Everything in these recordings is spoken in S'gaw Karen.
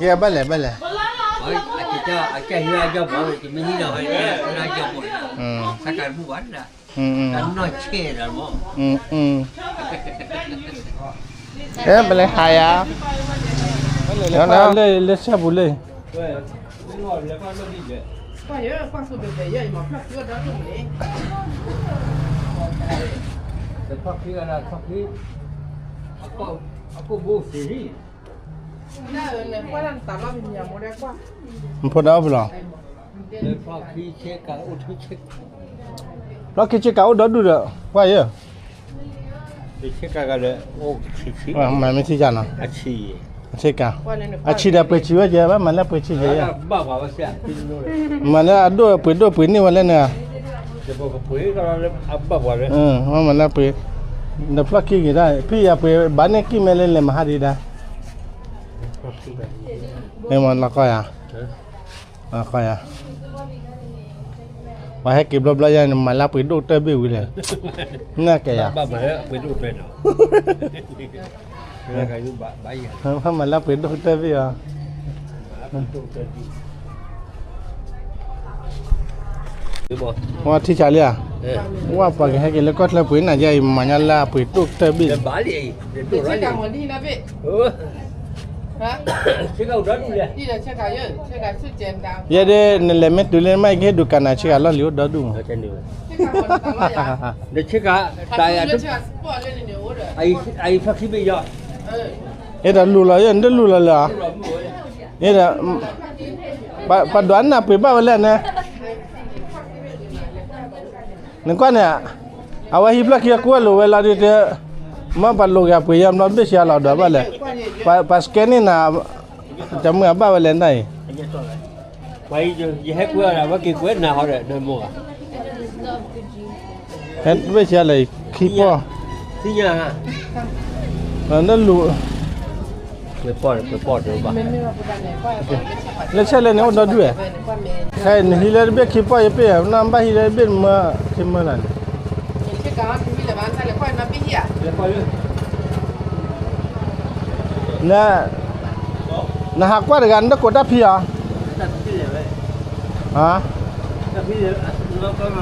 ကဲဘၣ်လဲၣ်ဘၣ်လဲၣ်, ကဲပလဲၤဟးယၤ, လၢဆၢပူၤလၢ မဖိဒါအိၣ်ဖဲလဲၣ်, လီၢ်ခံဆ့ကၤအိၣ်ဒီဒူၣ်ဒီး, ကွၢ်ယဲ, မၤမ့ၢ်ထံကၤနီၤ, ဆ့ကၤ, အဆံးဒီးပှ့ၤဆံးဝဲကဲဘၣ် မၤလၢပှ့ၤဆံးကဲယဲ, မၤလၢအဒိၣ်ပှ့ၤဒိၣ်ပှ့ၤန့ၢ်ဝဲလဲၣ်န့ၣ်, မၤလၢပှ့ၤ, ဒီးဖျီၣ်ခံဂ့ၤဒၣ် ဖံးယၤပှ့ၤဘၣ်န့ၢ်ကံၣ်မဲလဲၣ်လဲၣ်မၤဟးဒံးဒၣ်, မ့ၢ်မၤလီၤကီၢ်ယၤ ကီၢ်ယၤ, ပှၤဟဲက့ၤဘျီဘျီယါန့ၣ် မၤလၢပှ့ၤဒိၣ်ကတၢၢ်ဘ့ၣ်ဝံၤလဲၣ်, နကဲယၤ, မၤလၢပှ့ၤဒိၣ်ကတၢၢ်ဘ့ၣ်အီၤ, ဝဲထံဆးလံဧါ, ဝဲပှၤကဟဲက့ၤလၢကီၢ်ချၢပှ့ၤနၤယါအံၤ မၤညါလၢအပှ့ၤဒိၣ်ကတၢၢ်ဘ့ၣ်, ယဲဒၣ်နလဲၤမ့ၢ်တုၤလၢနမ့ၢ်ကဟ့ၣ်ဒုးကးနၤဆ့ကၤလီၢ်လံၤအိၣ်ဒီဒူၣ်မး, အံၤဖျီၣ်ခံဘ့ၣ်ယီၤ, အံၤဒီးလူၤလီၤယဲ နတလူၤလီၤလၢၤဧါ, အံၤဒီး ပှၤဒွးနၢ်ပှ့ၤဘၣ်ဝဲလဲၣ်န့ၣ်, နကွၢ်န့ၣ်, အဝဲဟံးဖျီၣ်ခံအကူအလိာ်ဝဲလီၤဒုးတဲ, မ့ၢ်ပှၤလိာ်က့ၤပှ့ၤယီၤဘျီဘ့ၣ်ဆံးအလီၤဒွးဘၣ်လဲၣ်, ပှၤစကဲန့ၢ်နၤ, တမုာ်အဘၣ်ဝဲလဲၣ်နၤအံၤ ပှၤအံၤ ယဟဲကွဲအီၤဒီး အဝဲက့ၤကွဲနၤဟီဒီး ဒီမါဂၤ, ဟဲတဘ့ၣ်ဆံးလဲၣ် ခံပီၢ်, သ့ၣ်ညါ, နလူၤ, လၢဆဲးလဲၣ်န့ၣ်အိၣ်ဒီဒူၣ်ဝဲ, ခဲအံၤနဟံးလၢတဘ့ၣ်ခံပီၢ်ယပ့ၢ်, နဘၣ်ဟံးလၢတဘ့ၣ်မၢခံမၢလၢ်န့ၣ် နဟးကွၢ်တဂၤ နတကိးတၢ်ဖံးဧါ, န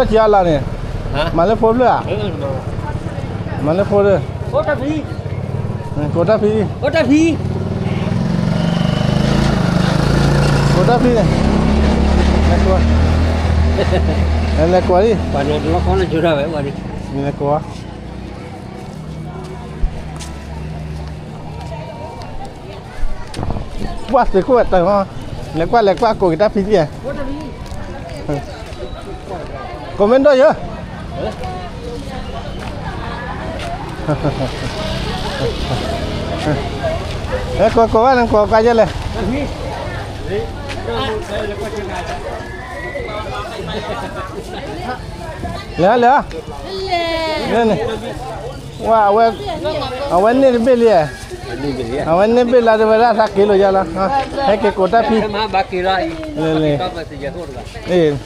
ဖျၢၣ်ထံအီၤလီၤန့ၣ်, မၤလၢဖိဖျၢၣ်ဧါ, မၤလၢဖိလၢ, ကိးတၢ်ဖံး, ကိးတၢ်ဖံး, ကိးတၢ်ဖံးန့ၣ်, လဲၤကိးလံ, လဲၤကိး, ကွၢ်သုးခိၣ်ဝဲတၢ်မး, လဲၤကွၢ်လဲၤကွၢ်ကိးက့ၤတၢ်ဖံးသ့ၣ်, ကိးမ့ၢ်ဒိၣ်ယၢ, ကိးကိးဝဲန့ၣ် ကိးကွၢ်ယဲလဲၣ်, လဲၤလဲၤ, ဝဲ, အဝဲန့ၢ်တဘ့ၣ်လံ, အဝဲန့ၢ်တဘ့ၣ်လံ, အဝဲန့ၢ်ဘ့ၣ်လၢတဝဲဒၣ်သးက့ၤလိာ်ယါလီၤ, ဟဲက့ၤကိးတၢ်ဖံး, ခဲမဟါဘၣ်က့ၤလီၤအံၤ,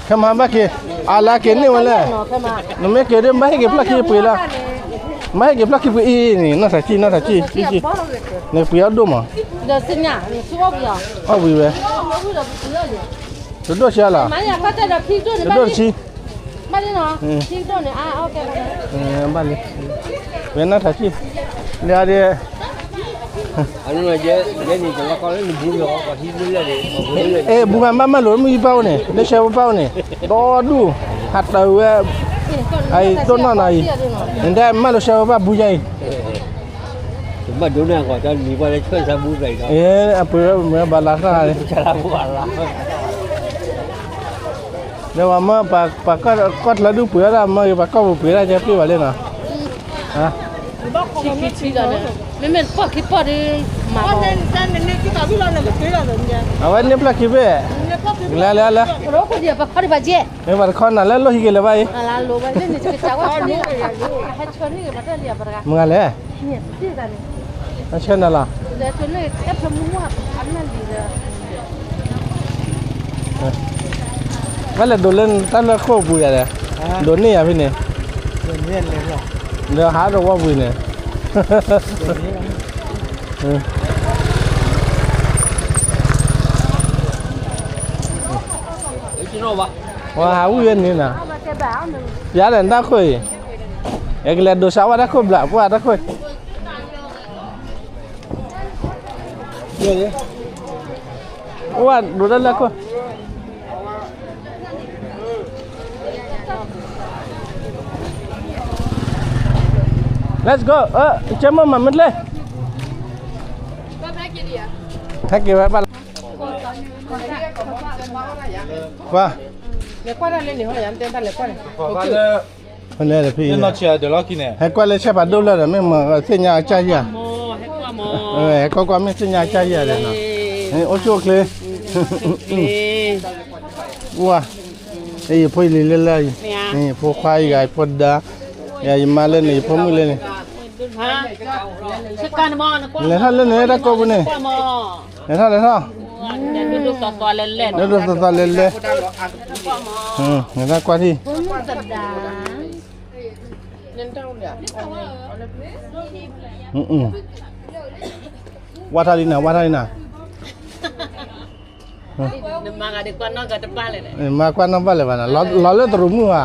ခဲမဟါဘၣ်က့ၤ, အလၢက့ၤန့ၢ်ဝဲလဲၣ်, နမ့ၢ်က့ၤဒ် ဘၣ်ဟ့ၣ်က့ၤဖျီၣ်ခံပှ့ၤလီၤ, ဘၣ်ဟ့ၣ်က့ၤဖျီၣ်ခံပှ့ၤအံၤန့ၣ် နီၢ်သးကံၣ် နီၢ်သးကံၣ်, နပှ့ၤအီၣ်ဒိၣ်မး, အီၣ်ဝံၤဝဲ, တဒိၣ်ဆံးလီၤ, တဒိၣ်တဆံ, ဘၣ်လံ, ဝဲနီၢ်သးကံၣ်, လၢဒ် အဲ ဘူးမး ဘၣ်မၤလိာ်မုၢ်ယပၢ်အိၣ်န့ၣ် လၢဆၢဖိပၢ်အိၣ်န့ၣ် ဒီဒူၣ်, ဟးတၢ်ဝဲ, အံၤတိၢ်နီၢ်နီၤအံၤ, နဒဲမၤလိာ်ဆၢဖိပၢ်ဘူးယါအံၤ, အပှ့ၤဝဲမ့ၢ်ဘၣ်လါသၣ်, ဒီးပှၤမၢပှၤကီၢ်ချၢဒူၣ်ပှ့ၤဝဲဒၣ် မၢဂ့ၤပှၤကီၢ်ပူၤပှ့ၤဒၣ်ကဲပှ့ၤဘၣ်လံနီၤ, မ့မ့ၢ်ပီၢ်ခံပီၢ်ဒီး, အဝဲန့ၢ်ဖျၢၣ်ခံဘ့ၣ်, လၢလၢလၢ, မ့ၢ်ပှၤတခီနၤလၢလိၣ်ဟံးက့ၤလၢၤဘၣ်အံၤ, မ့ၢ်ဂၤလဲၣ်, ဆၢနၤလီၤ ဘၣ်လဲၤဒိးလၢတၢ်လၢခိၣ်ပူၤယၤဒီး, ဒိးန့ၢ်ယၤဖဲန့ၣ်, ဒီးဟးဒီးဝီပူၤန့ၣ်, ပှၤဟးဝံၣ်ဝဲန့ၣ်နီၤ, ယၤဒီးတၢ်ခိၣ်အံၤ, ယကလဲၤဒိးစးဝဲတၢ်ခိၣ်ဘျး ပှၤတၢ်ခိၣ်, အိၣ်ဝဲဒိးတၢ်လၢခိၣ် Let's go. ကဲမ့ၢ်မၤမ့ၢ်ကျဲ, ဟဲက့ၤဝဲဘၣ်လီၤ, ကွၢ်, လဲၤကွၢ်တၢ်လၢန့ၣ်ဟီ, ယတဲတၢ်လဲၤကွၢ်န့ၣ်, ဖဲလဲၣ်ဖဲ, ဟဲကွၢ်လၢဆဲးဖးဒိၣ်လၢဒီး မ့ၢ်မၤသ့ၣ်ညါအကၢ်ယၤ, ဟဲကွၢ်ကွၢ်မ့ၢ်သ့ၣ်ညါအကၢ်ယၤဒီးနီၤ, အိၣ်ဆူၣ်အိၣ်ချ့, ဝါ, ယဖိယလံၤလၢလၢ, ယဖိခွါယဂၤယဖိဒါ, ယၤယမါလၢန့ၣ် ယဖိမုၣ်လၢန့ၣ်, လဲၤထီၣ်လၢန့ၣ် တၢ်ကိးပူၤန့ၣ်, လဲၤထီၣ်လဲၤထီၣ်, ဒိၣ်ဒိၣ်သီသီလဲၤလဲၤ, လဲၤထီၣ်ကွၢ်ထံၣ်, ဝါထီၣ်လံနၤ ဝါထီၣ်လံနၤ မၤကွၢ်နီၣ်ဘၣ်လၢၤဘၣ်နီၤ, လီၤလၢတရူးမုၢ်ဧါ,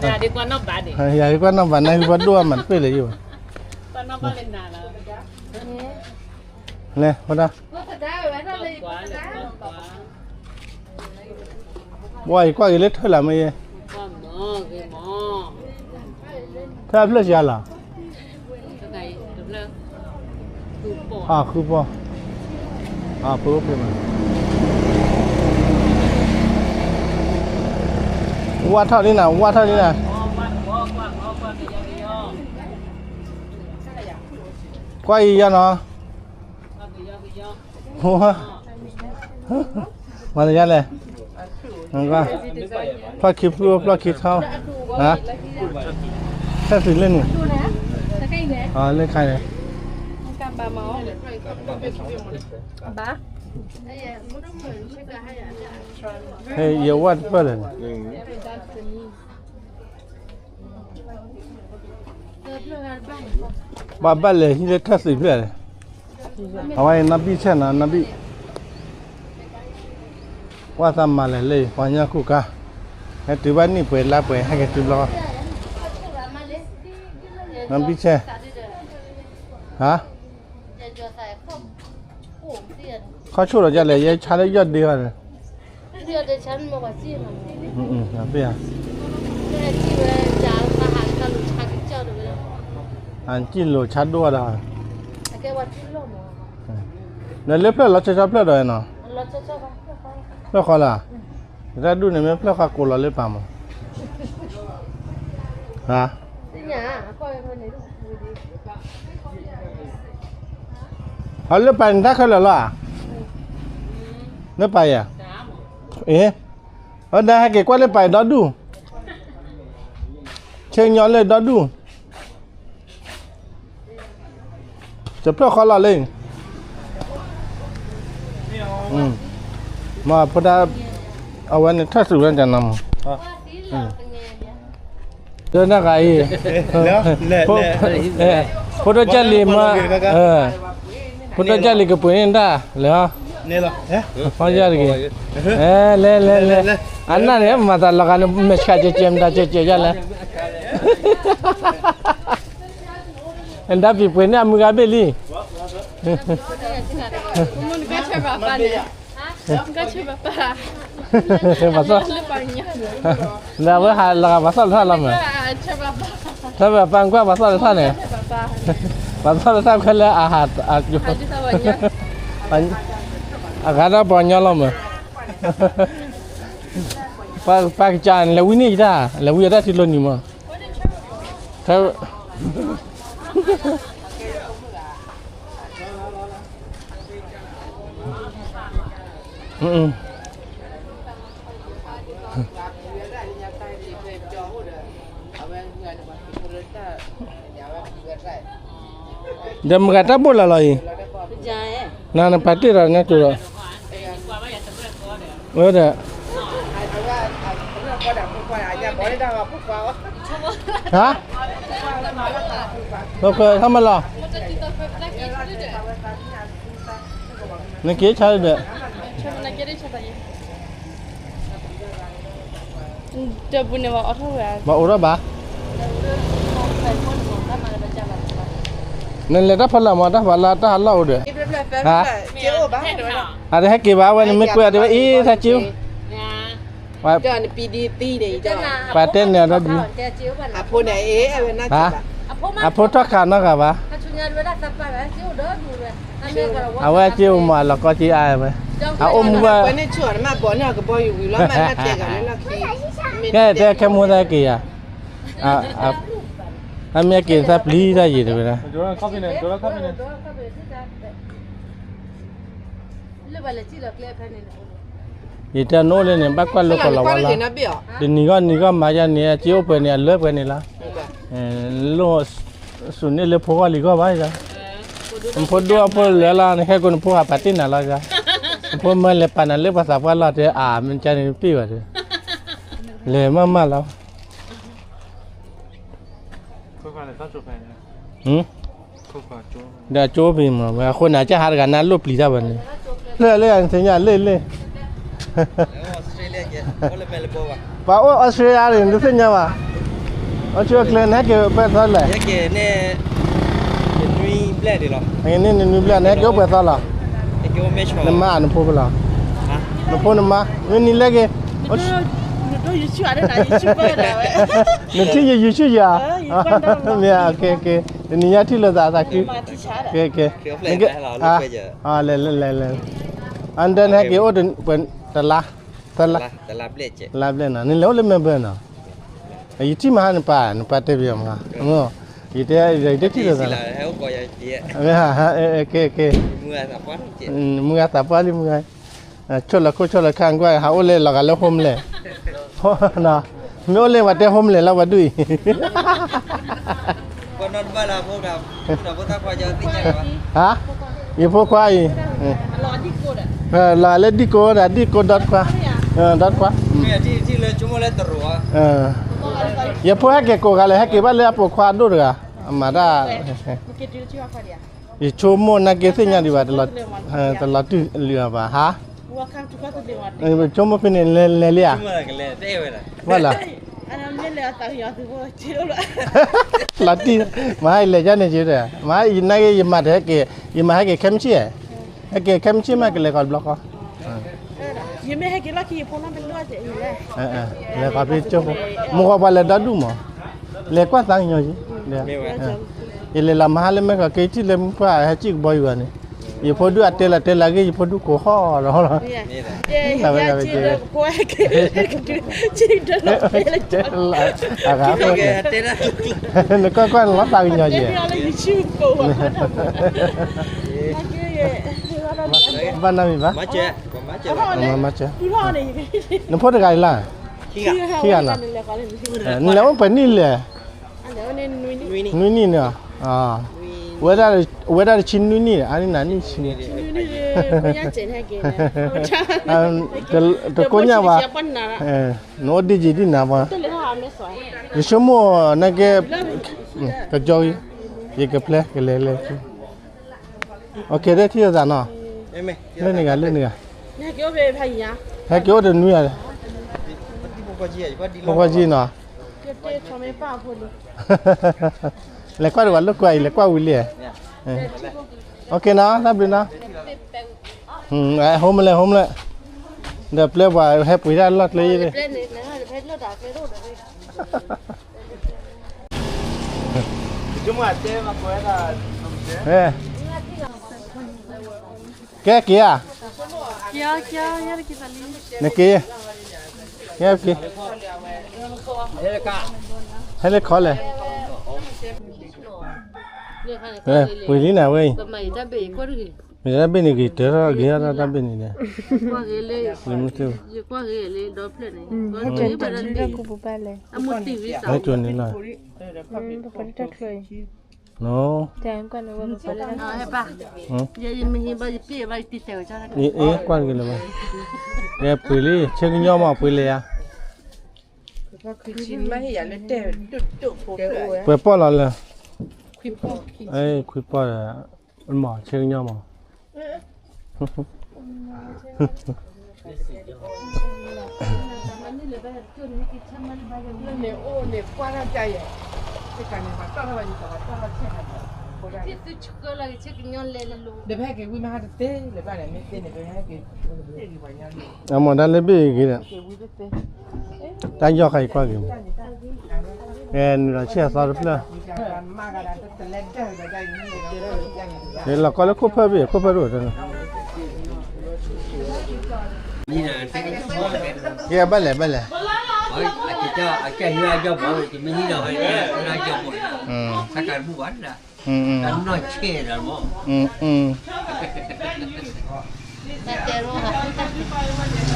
ယၤဒ်ကွၢ်နီၣ်ဘၣ်န့ၣ်, ယၤဒ်ကွၢ်နီၣ်ဘၣ်န့ၣ် ယပှၤဒိၣ်အမၤတပ့ၢ်လၢၤယိၤဘၣ်, လဲၤဝဲဒၣ်, ဝါအံၤကွၢ်က့ၤလၢထၢၣ်လၢမ့ၢ်ယဲ, ထၢၣ်အဖျၢၣ်စှၤလီၤ အဃုပီၢ်, အဖုအိၣ်ဖဲမး, ဝါထီၣ်လံနၤ ဝါထီၣ်လံနၤ, ကွၢ်အံၤယၤနီၤ, မၤတယါလဲၣ်, ဖျီၣ်ခံဖု ဖျီၣ်ခံထီ, ဟါ, ထၢၣ်သုးလၢန့ၣ်, လၢခါန့ၣ်, ဟဲယဝၣ်တပၢၢ်လဲၣ်န့ၣ် ဘၣ်ဘၣ်လဲၤဟံးလၢထၢၣ်သံဖျၢၣ်လဲၣ်, အဝဲနီၢ်ဘံၣ်ဆဲၣ်နီၤ နီၢ်ဘံၣ်, ကွၢ်သးမၤလဲၤလၢပှၤကညီကူၣ်ကါ, ဟဲတုၤဘၣ်နံၣ်ပှဲၤလါပှဲၤ ဟဲက့ၤတုၤဘျီ, နီၢ်ဘံၣ်ဆဲၣ်, ဟါ ခီၣ်ဆိၣ်ဒီးဒ်လဲၣ် ယဲဆါလၢယီၢ်ဒ့ဘၣ်န့ၣ်, ယီၢ်ဒ့ဆါမ့ၢ်ပှၤစံၣ်နီၤ, အပ့ၢ်ဧါ, အစံၣ်လိာ်ဆါဒိၣ်ဒီး, ဒီးလၢဖျၢၣ်လီၤဆီဆီဖျၢၣ်ဒီးနီၤ, ဖျၢၣ်ဃီလၢ, တၢ်ဒူၣ်န့ၣ်မ့ၢ်ဖျၢၣ်ဃီကိးလီၤလၢပၢ်မး, ဟါ အလၢပၢ်န့ၣ်တၢ်ခဲလၢာ်လီၤဧါ, လၢပၢ်ယၤ, အ့, အဝဲဒၣ်ဟဲက့ၤကွၢ်လၢပၢ်အံၤဒီဒူၣ်, ဆ့ကညီလၢဒီဒူၣ်, တဖျၢၣ်ဃီလီၤလံ, မ့ၢ်ဖိဒါ, အဝဲန့ၣ်ထၢၣ်စုၤဝဲတနၤမး လၢနဂၤအံၤ, ဖိဒိၣ်ကၢ်လံၤမး, ဖိဒိၣ်ကၢ်လံၤကပှ့ၤန့ၢ်တၢ်လဲၤ, ဖီယၢ်တဂ့ၤ, လဲၤလဲၤလဲၤ, အနၢ်န့ၣ် မၤသးလီၤဂာ်န့ၣ် မဲာ်ဆှးကဲကဲမတၤကဲကဲယၢ်လဲၣ်, အဒါပံၤပှ့ၤန့ၢ်အမုၢ်ဂၤဘ့ၣ်လံ ပှၤသီၣ်, လၢအဝဲဟးလီၤဂာ်ပှၤသီၣ်လၢထီၣ်လီၤမး, ထီၣ်ဘၣ်ပၢ်ကွၢ်ပှၤသီၣ်လၢထီၣ်န့ၣ်, ပှၤသီၣ်လၢထီၣ်ခဲလၢာ်အဟး, အဂၤဒီးပှၤကညီလီၤမး, ပှၤကစၢ်န့ၣ် လဲၤဝံန့ၢ်ယတၢ်, လဲၤဝံအတၢ်ထံကျိနံၤမး, ဒီးမုၢ်ဂၤတၢ်ဘိၣ်လၢ်လီၤအံၤ, နနပာ်တ့ၢ်ဒီးညါကၠိဒီး, ဝဲဒီး, ဟါ, လီၤခွဲးထီၣ်မးလီၤ, နက့ၤဆါဒီး, နက့ၤဆါဒီး, တပူၤန့ၣ်ဘၣ်အိၣ်ထီၣ်ဝဲ, ဘၣ်အိၣ်ထီၣ်ဘၣ်, နလဲၤတၢ်ဖီလာ်မး တၢ်ဖီလာ်တၢ်ဟးလီၢ်အိၣ်ဒီး, ဟါ, အတဟဲက့ၤဘၣ်ဝဲ နမ့ၢ်ကွဲးအီၤတဲဝဲအံၤ သးက့အိၣ်, ပှၤတဲန့ၣ်အဒိဒ်, ဟါ, အဖိထီၣ်ခးနီတဂၤဘၣ်, အဝဲက့အိၣ်မး အလီၤကီက့အါဝဲ, အအိၣ်မူဘၣ်, ကဲတဲခဲမူသးက့ၤယၤ, အမ့ၢ်က့ၤသးပျံၤတၢ်ယံၤတဝဲဒၣ်, ယတဲနအိၣ်လၢန့ၣ် ဘၣ်ကွၢ်လိကီးလီၤဝါလီၤ, တနံၤဂီၢ်နံၤဂီၢ်မၤယၤန့ၣ် က့အိၣ်ပှဲၤန့ၣ် အလၢပှဲၤန့ၣ်လီၤ, လိၣ်စူၤန့ၢ်လၢဖိဂီၢ်လံၤဂီၢ်ဘၣ်, နဖိဒိၣ်အဖိလၢလီၤ နဟဲကိးနဖိဟးပာ်တ့ၢ်နၤလီၤ, နဖိမၢလဲၤပာ်နၤလၢပှၤသးပှၢ်လီၤ တဲအါ မ့ၢ်ကန့ၣ်ပ့ၢ်ဘၣ်တဲ, လဲၤမးမးလီၤ ဒီးကၠိဖံးမး အဃိန့ၣ် ကဟးတဂၤနၤလိၣ်ပျံၤတၢ်ဘၣ်န့ၣ်, လၢလၢနသ့ၣ်ညါလၢလၢ, ပှၤအိၣ်အီစထြ့လယါန့ၣ် နတသ့ၣ်ညါဘၣ်, အီစထြ့လယါန့ၣ် ဟဲက့ၤပှဲၤသီလဲၣ်, န့ၣ်နနွံဘျဲၣ် နဟဲက့ၤအိၣ်ပှဲၤသီလီၤ, နမါနဖိဖဲလီၤ, နဖိနမါ မ့ၢ်နံၤလဲၣ်က့ၤ နထံၣ်ယ YouTube ယၤ, မ့ၢ် တနံၤညါထံၣ်လိာ်သးသးခု, ကဲ, ကဲ, လဲၤလဲၤလဲၤလဲၤ, အဒၢနဟဲက့ၤအိၣ်တလါ, သၢလါ, တလါဘျဲၣ်နီၤ နလဲၤအိၣ်လၢ Melbourne နီၤ, ယထံၣ်မဟါနပၢ် နပၢ်တဲပယီၤမဟါ, ယတဲ ယတထံၣ်လိာ်သး, ကဲ, ကဲ, မုၢ်ဂၤသးပှၢ်လံမုၢ်ဂၤ, ဆိၣ်လီၤခိၣ်ဆိၣ်လီၤခါကွၢ် ဟးအိၣ်လၢလီၤဂာ်လၢ homeless, မ့ၢ်အိၣ်လၢပှၤတဲ homeless လီၤပှၤဒူၣ်အံၤ, ဟါ, ယဖိခွါအံၤ, လီၤဂာ်လၢဒံၣ်ကိဒီး ဒံၣ်ကိဒီတခွါ, ဒီတခွါ, ယဖိဟဲက့ၤကိးဂၤလဲၣ် ဟဲက့ၤဘၣ်လၢအပိာ်ခွါဒိၣ်တဂၤ, အမၤတၢ် ယဆိကမိၣ်နာ်က့သ့ၣ်ညါဒံးဘၣ်, တလီၤတူာ်လံဘၣ်ဟါ, ဆိကမိၣ်ဖဲန့ၣ် လဲၤလဲၤလံဧါ, ဘၣ်လီၤ, လီၤတံၢ်, မဟါယလဲၤဒ်န့ၣ်က့ဒီး မဟါယနာ်က့ ယမၤတဟဲက့ၤ, ယမၤဟဲက့ၤခဲမုၢ်ဆ့ၣ်, ဟဲက့ၤခဲမုၢ်ဆ့ၣ်မး ကလဲၤကီးတဘျီဃီ လဲၤဃီဖဲကၠိဖိ, မုၢ်ဂီၤပှၤလဲၤဒီဒူၣ်မး, လဲၤကွၢ်သးကညီၤက့ၤ, ယလဲၤလီၤမဟါလၢမဲာ်ကီးက့ၤထံၣ်လၢမုၢ်ပှၢ်ဟဲစံၣ်ကဘီယူၤဂၤန့ၣ်, ယဖိဒူၣ်အတဲလီၤတဲလီၤဂ့ၢ် ယဖိဒူၣ်ကိးဟီၣ်ဒီးဟီၣ်လီၤ, အဂၤ, နကွၢ်ကွၢ်နလီၤသးကညီၤက့ၤ, ဘၣ်နီတမံၤဘၣ်, မၤစၢၤ, နဖိတဂၤအံၤလၢ, ခံဂၤနီၤ, နလဲၤအိၣ်ပှဲၤနံၣ်လဲၣ်, နွံနံၣ်န့ၣ်, ဝဲဒၣ်တဆံနွံနံၣ် အါနံၣ်နၤနံၣ်ဆံ, တကိးညါဘၣ်, နအိၣ်ဒံးယံာ်ဒံးနၤပှၤ, ယဆိကမိၣ်နာ်က့, ကကၠီ, ယကဖျဲကလဲၤလဲၤ, အိၣ်ခ့ ဒဲထံၣ်လိာ်သးနီၤ, လၢန့ၣ်ဂၤ လၢန့ၣ်ဂၤ, ဟဲက့ၤအိၣ်တနွံဧါ, ဖိခွါကံနီၤ, လဲၤကွၢ်တဝၤလိာ်ကွဲအံၤ လဲၤကွၢ်ဝံၤလံ, အိၣ်ခ့နီၤ တၢ်ဘျုးနီၤ, homeless homeless, ဒီးပျဲပှၤဟဲပှ့ၤတၢ်လီၢ်ကျဲယ့ၣ်, ကဲက့ၤဧါ, နက့ၤ, က့ၤ, ဟဲလၢခီလဲၣ်, ပှ့ၤလံနၤဝဲအံၤ, မ့ၢ်တၢ်ဘ့ၣ်န့ၣ်ဂ့ၤတၢ်ဂ့ၤတၢ်တၢ်ဘ့ၣ်န့ၣ်ဒီး, မ့ၢ်ကၠိန့ၣ်လီၤ, ကွၢ်တဂ့ၤလၢၤဘၣ်, ပှ့ၤလံ ဆ့ကညီမး ပှ့ၤလဲၣ်ဧါ, ပှဲၤပီၣ်လီၤလၢ, ခွံပီၣ်ဒီး, မ့ၢ်ဆ့ကညီမး, န့ၣ်အိၣ်န့ၣ်ကွၢ်ထီၣ်ကါယဲၢ်, တကးန့ၣ်ပှၤတီၢ်ထီၣ်ဘၣ်ယံၤ ပှၤတီၢ်ထီၣ်ဆဲးနၤဒီး, ဒီးပဟဲက့ၤဝံမဟါတသ့လၢၤဘၣ်န့ၣ် မ့ၢ်သ့န့ၣ် ပဟဲက့ၤ, အမ့ၢ်ဒၣ်လၢဘ့ၣ်ဂ့ၤဒီး, တၢ်ယီၢ်ခါအံၤကွၢ်က့ၤ, အဲ နုာ်လီၤဆံၣ်အသီတဖျၢၣ်, လီၤကီလၢခိၣ်ဖၢၣ်ဘ့ၣ် ခိၣ်ဖၢၣ်တအိၣ်တနီၤ, ကဲဘၣ်လဲၣ်ဘၣ်လဲၣ်, တၢ်တ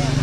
ဲ